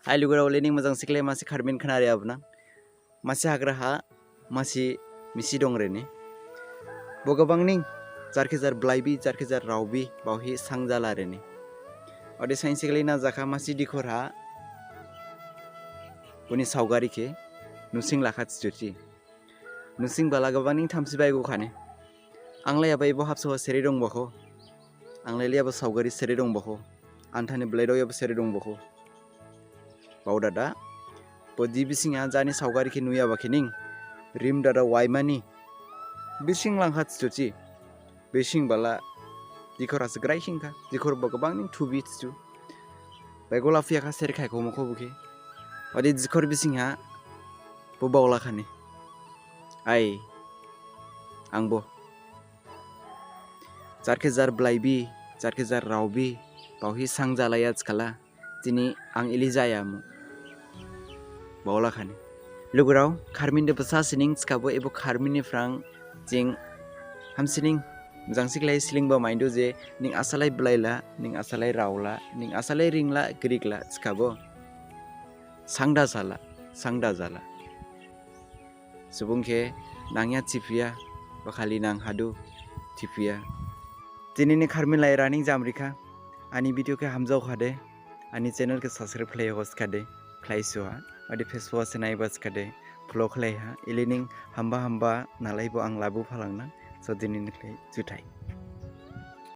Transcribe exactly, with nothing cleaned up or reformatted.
Hai lugurao, le ning majang sikle masi kharmin khnari abna. Masi hagra ha, masi misi dong rene. Bo gabang ning, jar khe jar blaibi, jar khe jar raobi, baohi sangjala rene. Ode sain sikle na jakha masi dikhor ha, boni saogari khe, nusing lakha chuthi. Nusing bala gabang ning thamsi baigo khane. Anglai abai bo habsao sere dong bokho. Anglai liya bo saogari sere dong bokho. Anthane blaidao yabo sere dong bokho. Bao dada. Bo di bising ha jani saogari khe nuya bakhe ning. Rim dada waimani. Bising langkha chuchi. Bising bala. Dikhor asa grai singkha. Dikhor bo gabang ning thubi chu. Baigo laphiya kha sere khai khomo kho bukhe. Ode dikhor bising ha. Bo baola khane. Ai. Angbo. Jar khe jar blaibi, jar khe jar raobi, baohi sangjalaya chikhala, dini ang ili jaya mu. Baola khane. Lugurao, kharmin de basa sining chikhabo ebo kharmin ni phrang jing hamsining, majang sikle slingba maindu je, ning asalai blaila, ning asalai raola, ning asalai ringla, grikla, chikhabo. Sangda jala, sangda jala. Subung khe nangya thiphiya, bakhali nang hadu thiphiya. Dinini kharmin lai raning jamrikha, ani video khe hamjao khade, ani channel khe subscribe khlai hos khade, khlai suha, ode Facebook se naiba khade, follow khlai ha, ilining hamba hamba nalaibo ang labu phalangna, so dinini khlai juthai.